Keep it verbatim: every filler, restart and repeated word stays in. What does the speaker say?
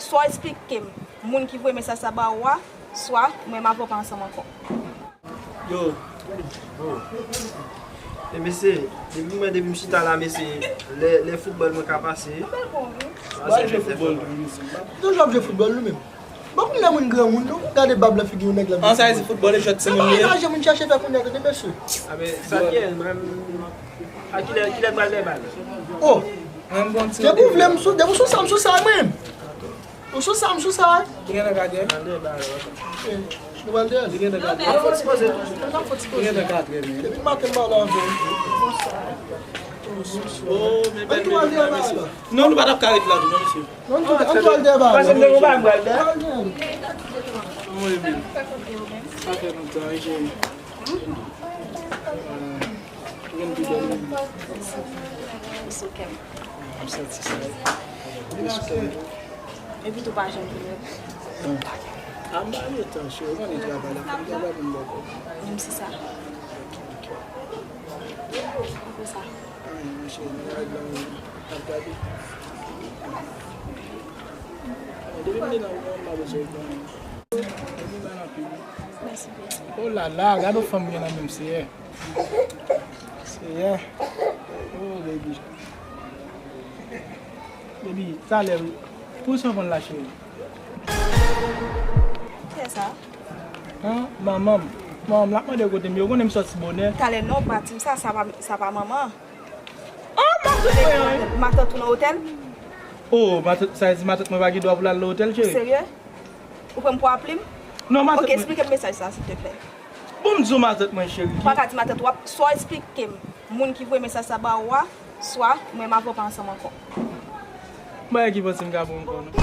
Swa w eksplike m, moun ki voye mesaj sa ba ou a, swa mwen m avè w pa ansanm ankò. Yo. E mesye, depi mwen, depi m chita la, mesye, lè, lè foutbòl mwen ka pase. Mwen jwe foutbòl tou, mesye. Toujou ap jwe foutbòl nou menm. Bon, kounye a moun granmoun, nou gade bab nan figi yon nèg la. An sa di foutbòl e jwèt timoun li ye. An, lajan moun chache fè kounye a, tande mesye. A, men, sa byen, mwen, a kilè, kilè m pral dèyè bal? Oh. Depi w vle m sou, depi w sou sa, m sou sa, mwen. Ou sou sa, m sou sa, wi. Li gen nan katrè. Nou pral dèyè l. Li gen nan katrè. N ap fè ti poze tou. N ap fè ti poze. Li gen nan katrè, men. Depi maten m pa la anvan. Oh, men bèl mesye. Non, nou pa t ap ka ret la tou, non, mesye. Non, nou tou, an tou al dèyè ba. Pase m te gon bagay m pral dèyè. Anmwey, men. Sa fè lontan, wi, cheri. Ou gen pi bèl wi. Sou kè m. M santi sa wi. Ou gen sou kè m. Epi tou pa janm vini. A m pa gen tan, cheri, ou konnen travay la, fò m travay pou m bò kòb. Menm si sa. Apre sa. Anyen, mon cheri, nou règle anyen. N ap gade. Depi m te nan moman m pa bezwen ou konnen. Depi m nan anpil. Mèsi byen. Oh la la, gade yon fanm gen nan menm, Seyè. Seyè. Oh, baby. Baby, talè, pou sa konn la, cheri. Kiyès sa? An, manman m. Manman m, l ap mande kote m ye, ou konnen m sòti bonè. Talè non, pa di m sa, sa pa, sa pa manman. Oh, matant mwen, wi. Matant ou nan otèl? Oh, matant, sa vle di matant mwen pa gen dwa pou l al nan otèl, cheri? Serye? Ou pran m pou apli m? Non, matant mwen. Ok, eksplike m mesaj sa, silteplè. Bon, m di w matant mwen, cheri. Ou pa ka di matant w ap, swa w eksplike m moun ki voye mesaj sa ba ou a, swa mwen m avè w pa ansanm ankò. M pa gen ki panse m ka pran ankò, non.